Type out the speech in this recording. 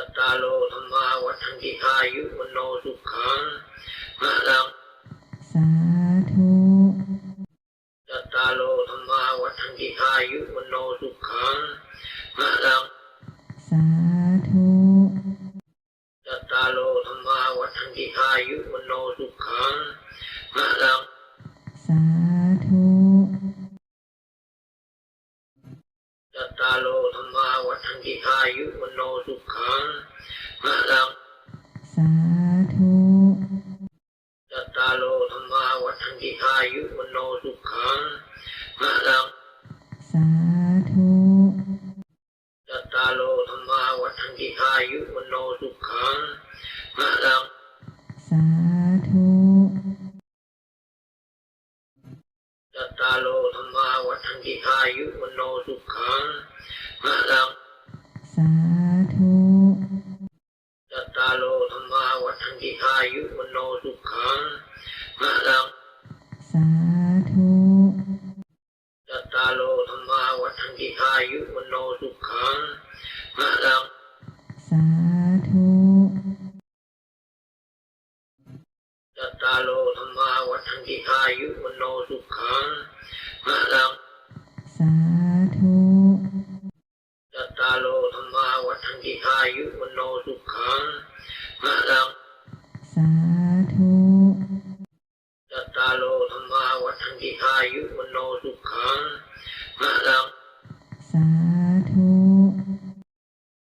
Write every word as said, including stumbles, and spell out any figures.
Cattāro dhammā vaḍḍhanti āyu vaṇṇo sukhaṃ balaṃ. Sādhu. Cattāro dhammā vaḍḍhanti āyu vaṇṇo sukhaṃ balaṃ. Sādhu. Cattāro dhammā vaḍḍhanti āyu vaṇṇo sukhaṃ balaṃ. Sādhu. Cattāro dhammā vaḍḍhanti āyu vaṇṇo sukhaṃ balaṃ. Sādhu. Cattāro dhammā vaḍḍhanti āyu vaṇṇo sukhaṃ balaṃ. Sādhu. Cattāro dhammā vaḍḍhanti āyu vaṇṇo sukhaṃ balaṃ. Sādhu. Cattāro dhammā vaḍḍhanti āyu vaṇṇo sukhaṃ balaṃ. Sādhu. Cattāro dhammā vaḍḍhanti āyu vaṇṇo sukhaṃ balaṃ. Sādhu. Cattāro dhammā vaḍḍhanti āyu vaṇṇo sukhaṃ balaṃ. Sādhu. Cattāro dhammā vaḍḍhanti āyu vaṇṇo sukhaṃ balaṃ. Sādhu. Cattāro dhammā vaḍḍhanti āyu vaṇṇo sukhaṃ balaṃ.